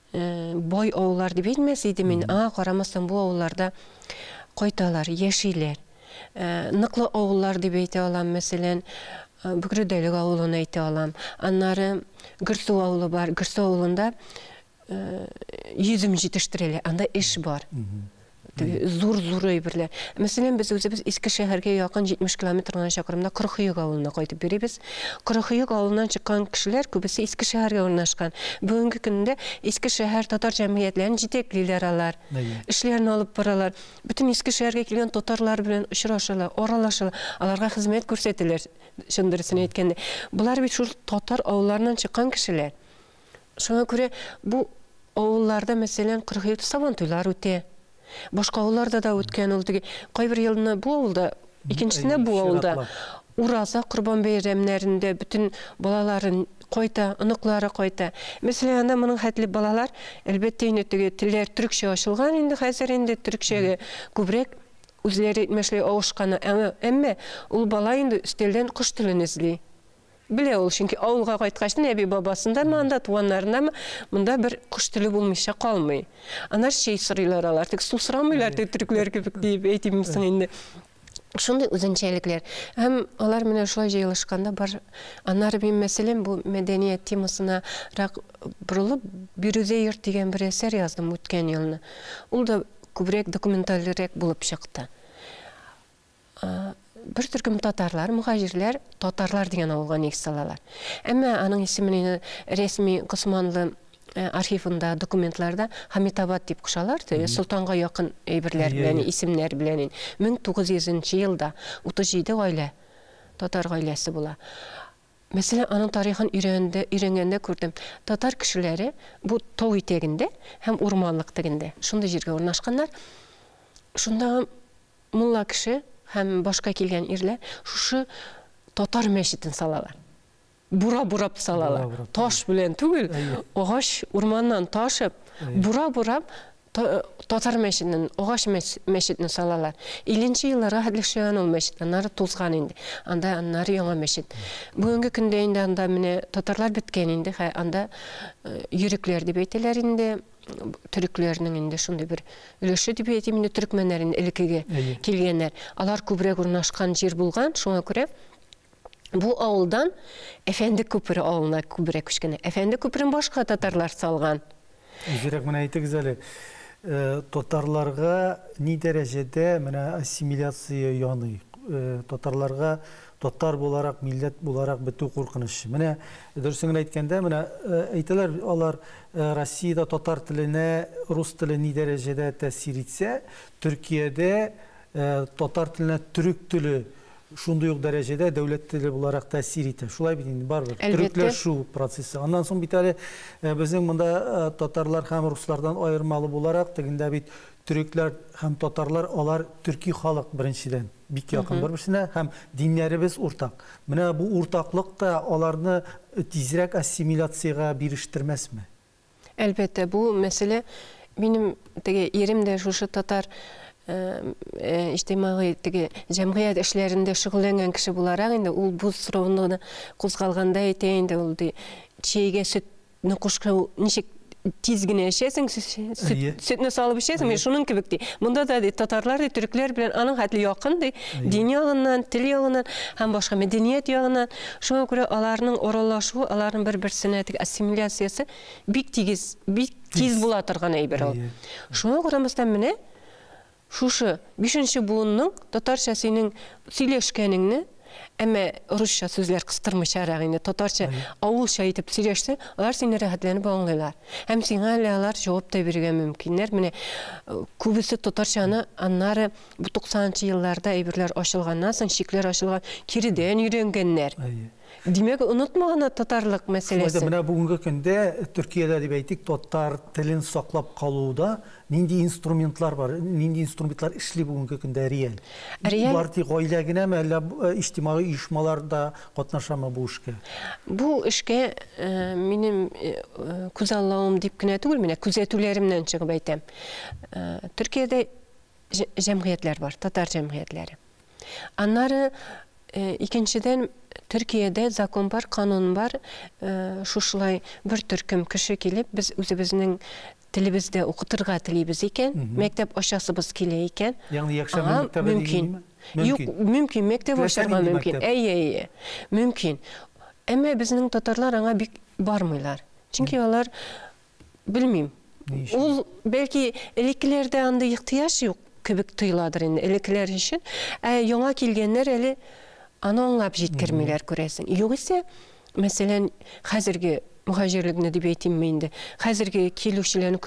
бай авыллар дип әйтмәс идем мин. Аңа карамастан бу авылларда кайталар, яшиләр. Ныклы авыллар дип әйтә алам, мәсәлән, Бөгредәлек авылын әйтә алам. Аннары Гөрсу авылы бар. Гөрсу авылында йөзем җитештерәләр, анда эш бар. Зур-зур әйберләр. Мәсәлән, без үзебез Иске шәһәргә якын 70 километр гына чакрымда Кырхөек авылына кайтып йөрибез. Кырхөек авылыннан чыккан кешеләр күбесе Иске шәһәргә урнашкан. Бүгенге көндә Иске шәһәр татар җәмгыятьләрен җитәклиләр алар. Эшләрен алып баралар. Бөтен Иске шәһәргә килгән татарлар белән очрашалар, аралашалар, аларга хезмәт күрсәтәләр, чын дөресен әйткәндә. Болар бит шул татар авылларыннан чыккан кешеләр. Шуңа күрә бу авылларда, мәсәлән, Кырхөекта сабантуйлар үтә. Башка авылларда да үткән ул теге. Кайбер елны бу авылда, икенчесендә бу авылда. Ураза, Корбан бәйрәмнәрендә бөтен балаларын кайта, оныклары кайта. Мәсәлән, анда моның хәтле балалар, әлбәттә инде теге телләр төрекчә ачылган инде хәзер инде төрекчәгә күбрәк үзләре әйтмешли авышканы. Әмма ул бала инде өстәлдән кош телен эзли. Белә ул, чөнки авылга кайткач, әби бабасындамы, анда туганнарындамы, монда бер кош теле булмыйча калмый. Аннары чәй сорыйлар алар, тик су сорамыйлар, тик төрекләр кебек дип әйтимме соң инде. Шундый үзенчәлекләр. Һәм алар менә шулай җыелышканда бар. Аннары мин, мәсәлән, бу мәдәният темасына рак борылып, Бирүзә йорт дигән бер әсәр яздым үткән елны. Ул да күбрәк документальрәк булып чыкты. Бер төркем татарлар, мөхаҗирләр, татарлар дигән авылга нигез салалар. Әмма аның исемен инде рәсми Госманлы архивында, документларда Хамитабад дип кушалар, солтанга якын әйберләр белән, исемнәр белән. 1900 елда 37 гаилә, татар гаиләсе була. Мәсәлән, аның тарихын өйрәнгәндә күрдем. Татар кешеләре бу тау итәгендә һәм урманлык тегендә шундый җиргә урнашканнар. Шунда мулла кеше һәм башка килгән ирләр шушы татар мәчетен салалар. Бура-бурап салалар. Таш белән түгел, агач урманнан ташып, бура-бурап татар мәчетен, агач мәчетен салалар. 50 елларга хәтле эшләгән ул мәчет, аннары тузган инде. Анда аннары яңа мәчет. Бүгенге көндә инде анда менә татарлар беткән инде, анда йөрекләр дип әйтәләр инде. төрекләрнең инде шундый бер өлеше дип әйтим инде, төрекмәннәр инде элеккеге килгәннәр. Алар күбрәк урнашкан җир булган, шуңа күрә бу авылдан Әфәнде Күпере авылына күбрәк күчкәннәр. Әфәнде күперен башка татарлар салган. Әзрәк менә әйтегез әле, татарларга ни дәрәҗәдә менә ассимиляция яный? Татарларга татар буларак, милләт буларак бетү куркынычы. Менә дөресен генә әйткәндә, менә әйтәләр алар, Россиядә татар теленә рус теле ни дәрәҗәдә тәэсир итсә, Төркиядә татар теленә төрек теле шундый ук дәрәҗәдә дәүләт теле буларак тәэсир итә. Шулай бит инде, барыбер. Төрекләшү процессы. Аннан соң бит әле безнең монда татарлар һәм руслардан аермалы буларак, тегендә бит төрекләр һәм татарлар, алар төрки халык беренчедән, бик якын бер-берсенә һәм диннәребез уртак. Менә бу уртаклык та аларны тизрәк ассимиляциягә бирештермәсме? Әлбәттә, бу мәсьәлә минем теге ирем дә шушы татар иҗтимагый теге җәмгыять эшләрендә шөгыльләнгән кеше буларак инде ул бу сорауны кузгалганда әйтә инде ул ди, чәйгә сөтне кушку ничек тиз генә эчәсең, сөтне салып эчәсең, мин шуның кебек ди. Монда да ди татарлар ди төрекләр белән аның хәтле якын ди, дин ягыннан, тел ягыннан һәм башка мәдәният ягыннан. Шуңа күрә аларның аралашуы, аларның бер-берсенә теге ассимиляциясе бик тигез, бик тиз була торган әйбер ул. Шуңа карамастан менә шушы бишенче буынның татарча синең сөйләшкәнеңне, әмма русча сүзләр кыстырмыйчарак инде татарча авылча итеп сөйләшсәң, алар сине рәхәтләнеп аңлыйлар. Һәм сиңа әле алар җавап та бирергә мөмкиннәр. Менә күбесе татарчаны аннары бу 90 елларда әйберләр ачылганнан соң, чикләр ачылган, киредән өйрәнгәннәр. Димәк, онытмаган татарлык мәсьәләсе. Шулай да менә бүгенге көндә Төркиядә дип әйтик, татар телен саклап калуда нинди инструментлар бар, нинди инструментлар эшли бүгенге көндә реаль? Реаль? Бар тик гаилә генәме, әллә иҗтимагый оешмалар да катнашамы бу эшкә? Бу эшкә минем күзаллавым дип кенә түгел, менә күзәтүләремнән чыгып әйтәм. Төркиядә җәмгыятьләр бар, татар җәмгыятьләре. Аннары икенчедән Төркиядә закон бар, канун бар, шушылай бер төркем кеше килеп, без үзебезнең телебездә укытырга телибез икән, мәктәп ачасыбыз килә икән, Ягъни якшәмбе аңа мәктәбе мөмкин. дигәнме? Юк, мөмкин, мәктәп Теләсә ачарга нинди мөмкин. мәктәп. Әйе, әйе, мөмкин. Әмма безнең татарлар аңа бик бармыйлар. Чөнки алар, белмим, ул бәлки элеккеләрдә андый ихтыяҗ юк кебек тоеладыр инде элеккеләр өчен. Ә яңа килгәннәр әле аны аңлап җиткермиләр, күрәсең. Югыйсә, мәсәлән, хәзерге мөһаҗирлекне дип әйтимме инде, хәзерге килүчеләрне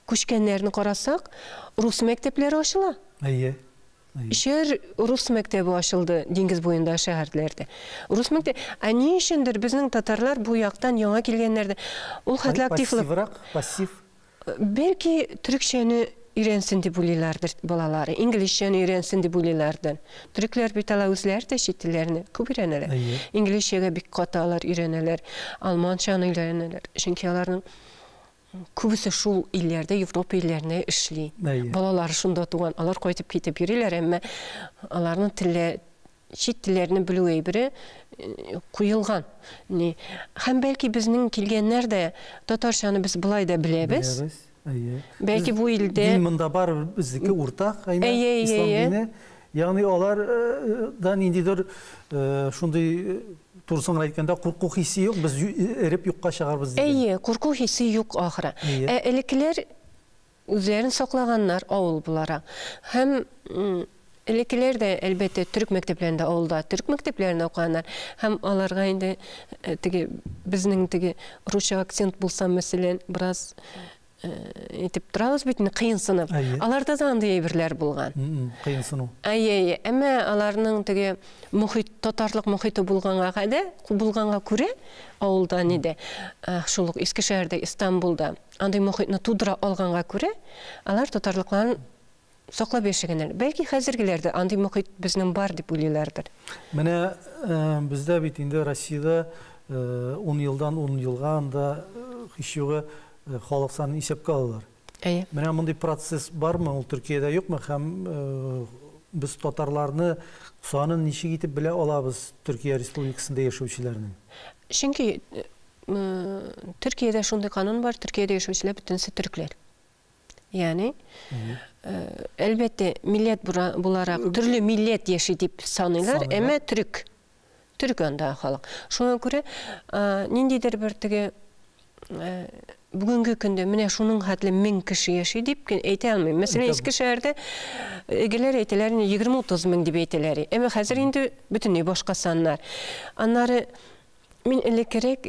күчкәннәрне карасак, рус мәктәпләре ачыла. Әйе. Өчәр рус мәктәбе ачылды диңгез буенда шәһәрләрдә. Рус мәктәбе, ә ни өчендер безнең татарлар бу яктан яңа килгәннәрдә ул хәтле активлык. Пассиврак, пассив. Бәлки төрекчәне өйрәнсен дип уйлыйлардыр балалары, инглизчәне өйрәнсен дип уйлыйлардыр. Төрекләр бит алар үзләре дә чит телләрне күп өйрәнәләр. Инглизчәгә бик каты алар өйрәнәләр, алманчаны өйрәнәләр. Чөнки аларның күбесе шул илләрдә, Европа илләрендә эшли. Балалары шунда туган, алар кайтып китеп йөриләр, әмма аларның теллә, чит телләрне белү әйбере куелган. Ни. Һәм бәлки безнең килгәннәр дә татарчаны без болай да беләбез. Беләбез. Әйе. Бәлки бу илдә дин монда бар, безнеке уртак, әйме, ислам дине. Ягъни алар да ниндидер шундый, турысын гына әйткәндә, курку хисе юк, без эреп юкка чыгарбыз дигән. Әйе, курку хисе юк ахры. Ә элеккеләр үзләрен саклаганнар авыл буларак. Һәм элеккеләр дә, әлбәттә, төрек мәктәпләрендә, авылда төрек мәктәпләрендә укыганнар. Һәм аларга инде теге безнең теге русча акцент булса, мәсәлән, бераз итеп торабыз бит инде, кыенсынып. Аларда да андый әйберләр булган. Кыенсыну. Әйе, әйе. Әмма аларның теге мохит, татарлык мохите булганга кадәр, булганга күрә, авылда нидә, шул ук Иске шәһәрдә, Истанбулда андый мохитны тудыра алганга күрә, алар татарлыкларын саклап яшәгәннәр. Бәлки хәзергеләрдә андый мохит безнең бар дип уйлыйлардыр. Менә бездә бит инде Россиядә 10 елдан 10 елга анда һич югы халык санын исәпкә алалар. Әйе. Менә мондый процесс бармы, ул Төркиядә юкмы һәм без татарларны санын ничек итеп белә алабыз Төркия Республикасында яшәүчеләрнең? Чөнки Төркиядә шундый канун бар, Төркиядә яшәүчеләр бөтенесе төрекләр. Ягъни, әлбәттә, милләт буларак төрле милләт яши дип саныйлар, әмма төрек. Төрек анда халык. Шуңа күрә ниндидер бер теге бүгенге көндә менә шуның хәтле 1000 кеше яши дип әйтә алмыйм. Мәсәлән, Иске шәһәрдә эгеләр әйтәләр, 20-30 мең дип әйтәләр. Әмма хәзер инде бөтенләй башка саннар. Аннары мин элеккерәк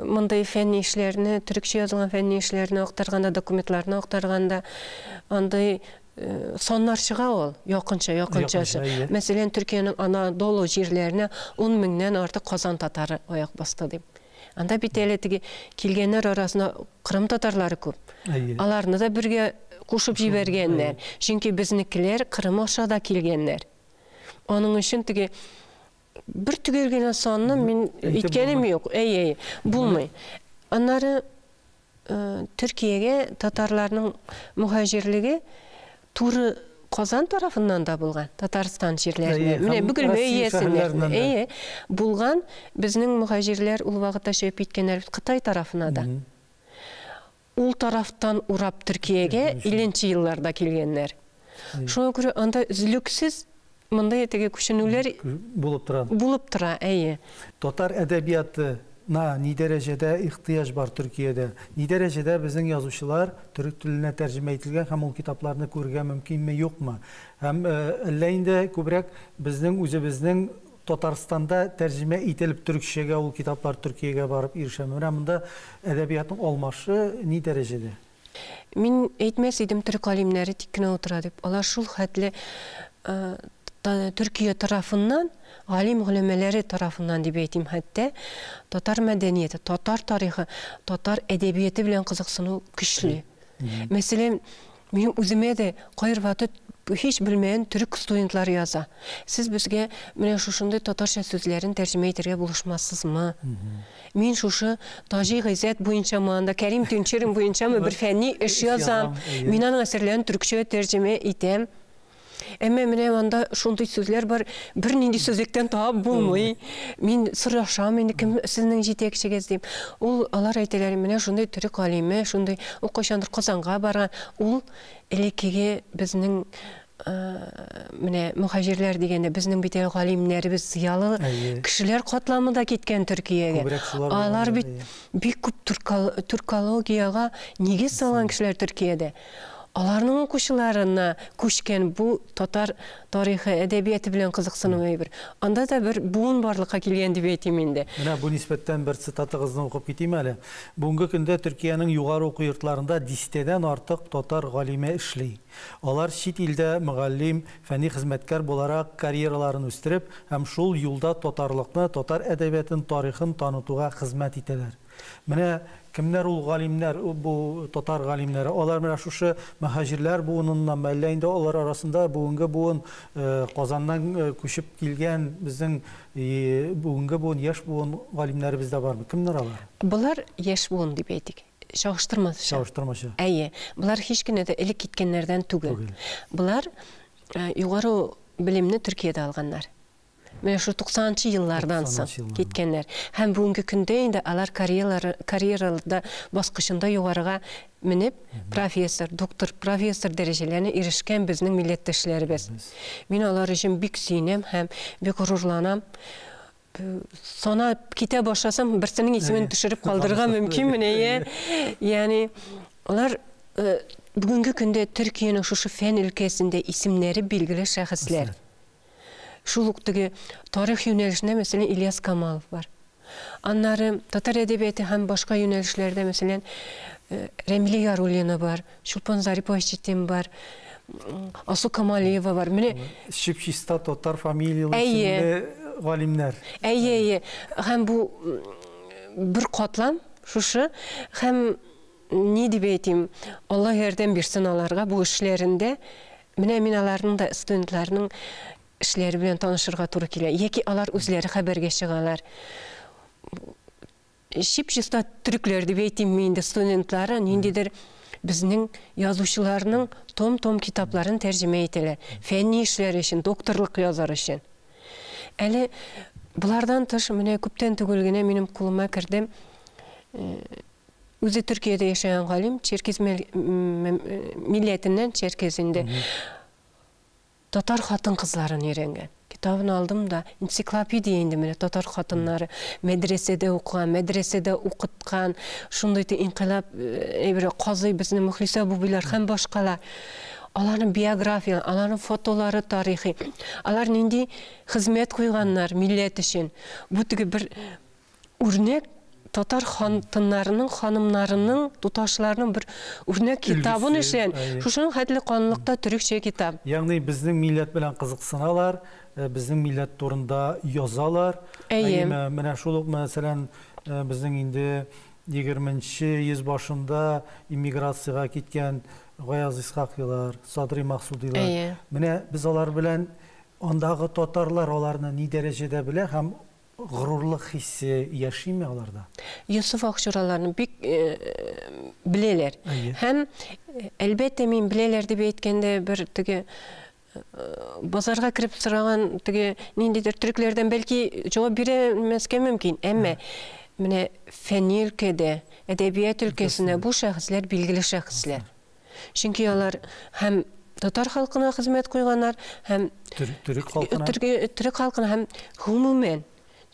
мондый фәнни эшләрне, төрекчә язылган фәнни эшләрне актарганда, документларны актарганда, андый саннар чыга ул, якынча, якынчасы. Мәсәлән, Төркиянең Анадолу җирләренә 10 меңнән артык Казан татары аяк басты дип. Анда бит әле теге килгәннәр арасында Кырым татарлары күп. Аларны да бергә кушып җибәргәннәр. Чөнки безнекеләр Кырым аша да килгәннәр. Аның өчен теге бер төгәл генә санны мин әйткәнем юк. Әйе, әйе, булмый. Аннары Төркиягә татарларның мөһаҗирлеге туры Казан тарафыннан да булган, Татарстан җирләренә. Менә Бөгелмә иясеннән. Әйе, булган. Безнең мөһаҗирләр ул вакытта чыгып киткәннәр бит Кытай тарафына да. Ул тарафтан урап Төркиягә 50 нче елларда килгәннәр. Шуңа күрә анда өзлексез мондый теге күченүләр булып тора. Булып тора, әйе. Татар әдәбияты на ни дәрәҗәдә ихтыяҗ бар Төркиядә? Ни дәрәҗәдә безнең язучылар төрек теленә тәрҗемә ителгән һәм ул китапларны күрергә мөмкинме, юкмы? Һәм әллә инде күбрәк безнең үзебезнең Татарстанда тәрҗемә ителеп төрекчәгә ул китаплар Төркиягә барып ирешәме? Менә монда әдәбиятның алмашы ни дәрәҗәдә? Мин әйтмәс идем төрек галимнәре тик кенә утыра дип. Алар шул хәтле Төркия тарафыннан, галим голәмәләре тарафыннан дип әйтим хәтта, татар мәдәнияте, татар тарихы, татар әдәбияты белән кызыксыну көчле. Мәсәлән, минем үземә дә кайвакыт һич белмәгән төрек студентлары яза. Сез безгә менә шушындый татарча сүзләрен тәрҗемә итәргә булышмассызмы? Мин шушы Таҗи Гыйззәт буенчамы, анда Кәрим Тинчурин буенчамы бер фәнни эш язам. Мин аның әсәрләрен төрекчә тәрҗемә итәм. Әмма менә анда шундый сүзләр бар, бернинди сүзлектән табып булмый. Мин сорашам инде, кем сезнең җитәкчегез дим. Ул алар әйтәләр, менә шундый төрек галиме, шундый, ул кайчандыр Казанга барган. Ул элеккеге безнең менә мөхаҗирләр дигәндә безнең бит әле галимнәребез, зыялы кешеләр катламы да киткән Төркиягә. Алар бит бик күп түркологиягә нигез салган кешеләр Төркиядә. Аларның укучыларына күчкән бу татар тарихы, әдәбияты белән кызыксыну әйбер. Анда да бер буын барлыкка килгән дип әйтим инде. Менә бу нисбәттән бер цитатагызны укып китим әле. Бүгенге көндә Төркиянең югары уку йортларында дистәдән артык татар галиме эшли. Алар чит илдә мөгаллим, фәнни хезмәткәр буларак карьераларын үстереп һәм шул юлда татарлыкны, татар әдәбиятын, тарихын танытуга хезмәт итәләр. Менә кемнәр ул галимнәр, бу татар галимнәре? Алар менә шушы мөһаҗирләр буыныннан, әллә инде алар арасында бүгенге буын Казаннан күчеп килгән безнең бүгенге буын, яшь буын галимнәребез дә бармы? Кемнәр алар? Болар яшь буын дип әйтик. Чагыштырмача. Чагыштырмача. Әйе, болар һич кенә дә элек киткәннәрдән түгел. Болар югары белемне Төркиядә алганнар. Менә шу 90 еллардан соң киткәннәр. Һәм бүгенге көндә инде алар карьераларда баскычында югарыга менеп, профессор, доктор, профессор дәрәҗәләренә ирешкән безнең милләттәшләребез. Мин алар өчен бик сөенәм һәм бик горурланам. Санап китә башласам, берсенең исемен төшереп калдырырга мөмкин менә. Ягъни алар бүгенге көндә Төркиянең шушы фән өлкәсендә исемнәре билгеле шәхесләр. Шул ук теге тарих юнәлешендә, мәсәлән, Ильяс Камалов бар. Аннары татар әдәбияты һәм башка юнәлешләрдә, мәсәлән, Рәмилә Яруллина бар, Чулпан Зарипова Читен бар, Асу Камалиева бар. Менә чип-чиста татар фамилияле исемле галимнәр. Әйе, әйе. Һәм бу бер катлам шушы һәм ни дип әйтим, Алла ярдәм бирсен аларга бу эшләрендә. Менә мин аларның да студентларның эшләре белән танышырга туры килә. Яки алар үзләре хәбәргә чыгалар. Чип-чиста төрекләр дип әйтим мин инде студентлары ниндидер безнең язучыларның том-том китапларын тәрҗемә итәләр. Фәнни эшләр өчен, докторлык язар өчен. Әле болардан тыш менә күптән түгел генә минем кулыма керде Үзе Төркиядә яшәгән галим, черкес милләтеннән, черкес инде. Татар хатын-кызларын өйрәнгән. Китабын алдым да, энциклопедия инде менә татар хатыннары мәдрәсәдә укыган, мәдрәсәдә укыткан, шундый инкыйлаб әйбере, казый безнең Мөхлисә бубилар һәм башкалар. Аларның биография, аларның фотолары тарихи. Алар нинди хезмәт куйганнар милләт өчен. Бу теге бер үрнәк татар хатыннарының, ханымнарының, туташларының бер үрнәк китабын эшлән. Шушының хәтле канлыкта төрекчә китап. Ягъни безнең милләт белән кызыксыналар, безнең милләт турында язалар. Әйе. Менә шул ук, мәсәлән, безнең инде 20-нче йөз башында иммиграциягә киткән Гаяз Исхакыйлар, Садри Максудилар. Менә без алар белән андагы татарлар аларны ни дәрәҗәдә белә һәм горурлык хисе яшиме аларда? Йосыф Акчураларны бик беләләр. Һәм, әлбәттә, мин беләләр дип әйткәндә бер теге базарга кереп сораган теге ниндидер төрекләрдән бәлки җавап бирәмәскә мөмкин. Әмма менә фәнни өлкәдә, әдәбият өлкәсендә бу шәхесләр билгеле шәхесләр. Чөнки алар һәм татар халкына хезмәт куйганнар, һәм төрек халкына, төрек халкына һәм гомумән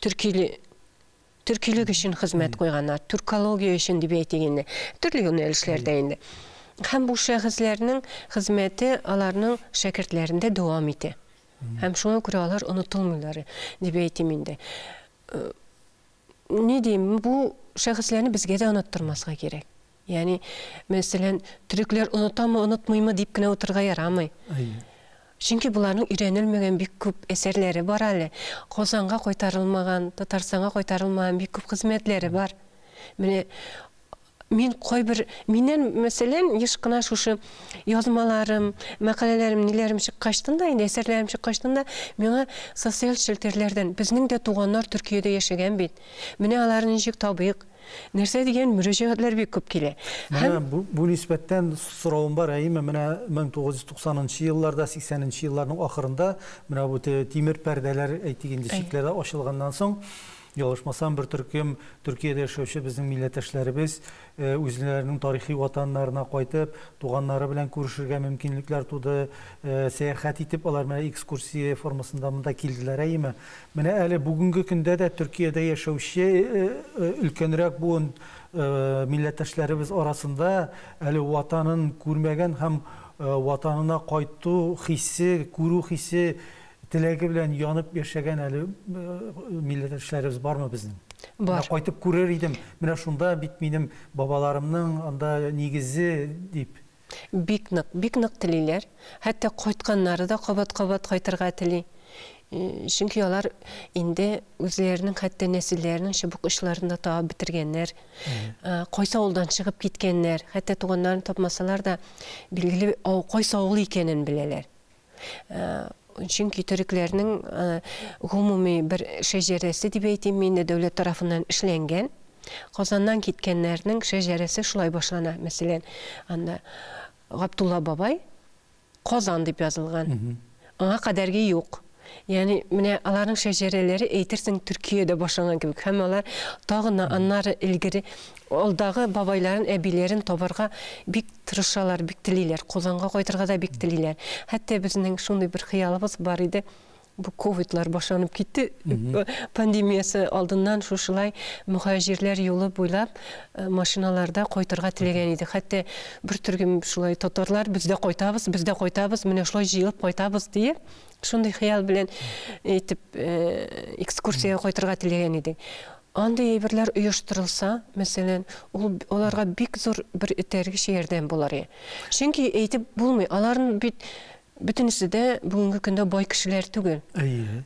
төркилек өчен хезмәт куйганнар, түркология өчен дип әйтик инде, төрле юнәлешләрдә инде. Һәм бу шәхесләрнең хезмәте аларның шәкертләрендә дәвам итә. Һәм шуңа күрә алар онытылмыйлар дип әйтим инде. Ни дим, бу шәхесләрне безгә дә оныттырмаска кирәк. Ягъни, мәсәлән, төрекләр онытамы, онытмыймы дип кенә утырырга ярамый. Чөнки буларның өйрәнелмәгән бик күп әсәрләре бар әле. Казанга кайтарылмаган, Татарстанга кайтарылмаган бик күп хезмәтләре бар. Менә мин кайбер, миннән, мәсәлән, еш кына шушы язмаларым, мәкаләләрем, ниләрем чыккачтын да, инде әсәрләрем чыккачтын да, миңа социаль челтәрләрдән, безнең дә туганнар Төркиядә яшәгән бит. Менә аларны ничек табыйк? Нәрсә дигән мөрәҗәгатьләр бик күп килә. Менә бу нисбәттән соравым бар, әйеме? Менә 1990 елларда, 80 елларның ахырында менә бу тимер пәрдәләр, әйтик инде, чикләре ачылганнан соң, ялгышмасам, бер төркем Төркиядә яшәүче безнең милләттәшләребез үзләренең тарихи ватаннарына кайтып, туганнары белән күрешергә мөмкинлекләр туды, сәяхәт итеп, алар менә экскурсия формасында монда килделәр, әйеме? Менә әле бүгенге көндә дә Төркиядә яшәүче өлкәнрәк буын милләттәшләребез арасында әле ватанын күрмәгән һәм ватанына кайту хисе, күрү хисе, теләге белән янып яшәгән әле милләттәшләребез бармы безнең? Бар. Менә кайтып күрер идем. Менә шунда бит минем бабаларымның анда нигезе дип. Бик нык, бик нык телиләр. Хәтта кайтканнары да кабат-кабат кайтырга тели. Чөнки алар инде үзләренең хәтта нәселләренең чыбык очларын да табып бетергәннәр. Кайсы авылдан чыгып киткәннәр, хәтта туганнарын тапмасалар да, билгеле кайсы авыл икәнен беләләр. Чөнки төрекләрнең гомуми бер шәҗәрәсе дип әйтим инде, дәүләт тарафыннан эшләнгән. Казаннан киткәннәрнең шәҗәрәсе шулай башлана. Мәсәлән, анда Габдулла бабай Казан дип язылган. Аңа кадәрге юк. Ягъни менә аларның шәҗәрәләре әйтерсең Төркиядә башланган кебек. Һәм алар тагын да аннары элгәре алдагы бабайларын, әбиләрен табарга бик тырышалар, бик телиләр. Казанга кайтырга да бик телиләр. Хәтта безнең шундый бер хыялыбыз бар иде. Бу ковидлар башланып китте. Пандемиясе алдыннан шушылай мөхаҗирләр юлы буйлап машиналарда кайтырга теләгән иде. Хәтта бер төркем шулай татарлар, без дә кайтабыз, без дә кайтабыз, менә шулай җыелып кайтабыз диеп, шундый хыял белән әйтеп экскурсиягә кайтырга теләгән идек. Андый әйберләр оештырылса, мәсәлән, ул аларга бик зур бер этәргеч ярдәм булыр иде. Чөнки әйтеп булмый, аларны бит бөтенесе дә бүгенге көндә бай кешеләр түгел.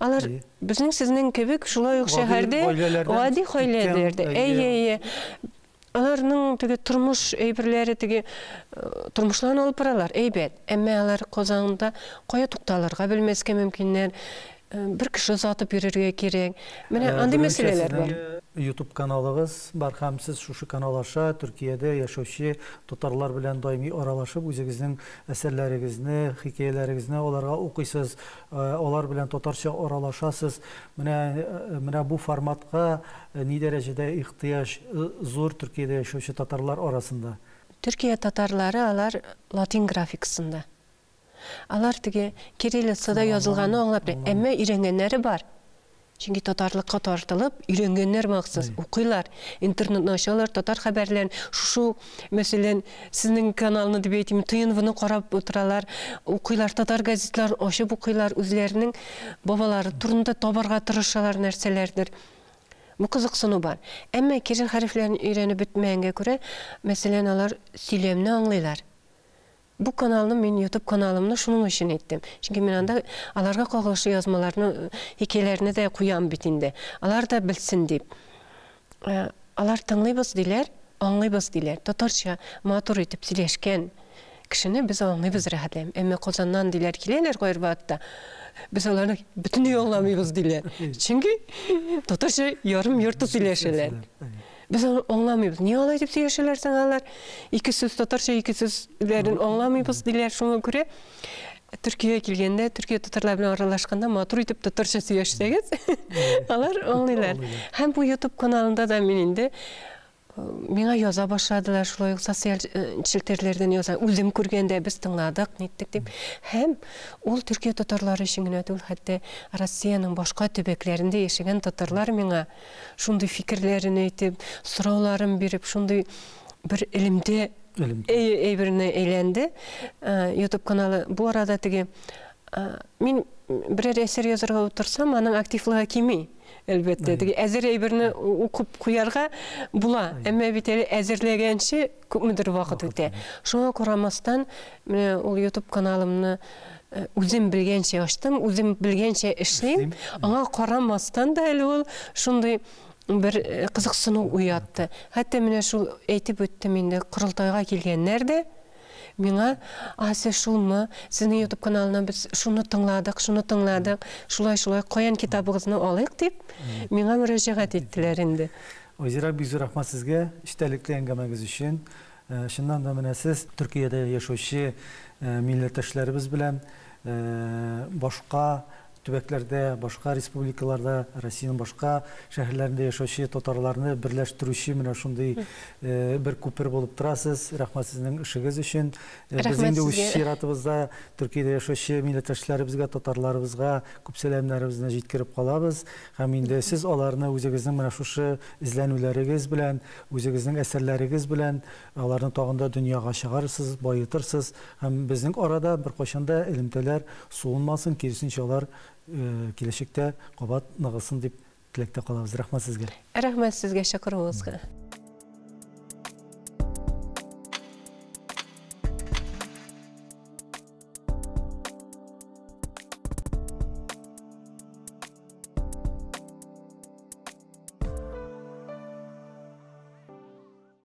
Алар безнең сезнең кебек шулай ук шәһәрдә, гади гаиләләрдә. Әйе, әйе. Аларның теге тормыш әйберләре, теге тормышларын алып баралар, әйбәт. Әмма алар Казанда кая тукталырга белмәскә мөмкиннәр. Бер кеше озатып йөрергә кирәк. Менә андый мәсьәләләр бар. YouTube каналыгыз бар һәм сез шушы канал аша Төркиядә яшәүче татарлар белән даими аралашып, үзегезнең әсәрләрегезне, хикәяләрегезне аларга укыйсыз, алар белән татарча аралашасыз. Менә менә бу форматка ни дәрәҗәдә ихтыяҗ зур Төркиядә яшәүче татарлар арасында? Төркия татарлары алар латин графикасында. Алар теге кириллицада язылганны аңлап, әмма өйрәнгәннәре бар. Чөнки татарлыкка тартылып, өйрәнгәннәр махсус, укыйлар, интернетны ачалар, татар хәбәрләрен, шушы, мәсәлән, сезнең каналны дип әйтим, ТНВны карап утыралар, укыйлар, татар газетларын ачып укыйлар, үзләренең бабалары турында табарга тырышалар нәрсәләрдер. Бу кызыксыну бар. Әмма кирилл хәрефләрен өйрәнеп бетмәгәнгә күрә, мәсәлән, алар сөйләмне аңлыйлар. Бу каналны мин YouTube каналымны шуның өчен әйттем. Чөнки мин анда аларга кагылышлы язмаларны, хикәяләрне дә куям бит инде. Алар да белсен дип. Алар тыңлыйбыз диләр, аңлыйбыз диләр. Татарча матур итеп сөйләшкән кешене без аңлыйбыз рәхәтләнеп. Әмма Казаннан диләр киләләр кайвакытта. Без аларны бөтенләй аңламыйбыз диләр. Чөнки татарча ярым-йорты сөйләшәләр. Без аны аңламыйбыз. Ни алай дип сөйләшәләр соң алар? Ике сүз татарча, ике сүзләрен аңламыйбыз диләр. Шуңа күрә Төркиягә килгәндә, Төркия татарлары белән аралашканда матур итеп татарча сөйләшсәгез, алар аңлыйлар. Һәм бу YouTube каналында да мин инде миңа яза башладылар, шулай ук социаль челтәрләрдән яза. Үзем күргәндә без тыңладык, ниттек дип. Һәм ул Төркия татарлары өчен генә түгел, хәтта Россиянең башка төбәкләрендә яшәгән татарлар миңа шундый фикерләрен әйтеп, сорауларын биреп, шундый бер элемтә әйберенә әйләнде. YouTube каналы бу арада теге мин берәр әсәр язарга утырсам, аның активлыгы кими. Әлбәттә, теге әзер әйберне укып куярга була, әмма бит әле әзерләгәнче күпмедер вакыт үтә. Шуңа карамастан, менә ул YouTube каналымны үзем белгәнчә ачтым, үзем белгәнчә эшлим. Аңа карамастан да әле ул шундый бер кызыксыну уятты. Хәтта менә шул әйтеп үттем инде, корылтайга килгәннәр дә миңа, а сез шулмы, сезнең YouTube каналыннан без шуны тыңладык, шуны тыңладык, шулай-шулай, каян китабыгызны алыйк дип, миңа мөрәҗәгать иттеләр инде. Айзирә, бик зур рәхмәт сезгә эчтәлекле әңгәмәгез өчен. Чыннан да менә сез Төркиядә яшәүче милләттәшләребез белән башка төбәкләрдә, башка республикаларда, Россиянең башка шәһәрләрендә яшәүче татарларны берләштерүче менә шундый бер күпер булып торасыз. Рәхмәт сезнең эшегез өчен. Без инде үз чиратыбызда Төркиядә яшәүче милләттәшләребезгә, татарларыбызга күп сәламнәребезне җиткереп калабыз. Һәм инде сез аларны үзегезнең менә шушы эзләнүләрегез белән, үзегезнең әсәрләрегез белән аларны тагын да дөньяга чыгарырсыз, баетырсыз. Һәм безнең арада беркайчан да элемтәләр суынмасын, киресенчә алар киләчәктә кабат ныгысын дип теләктә калабыз. Рәхмәт сезгә. Рәхмәт сезгә чакыруыгызга.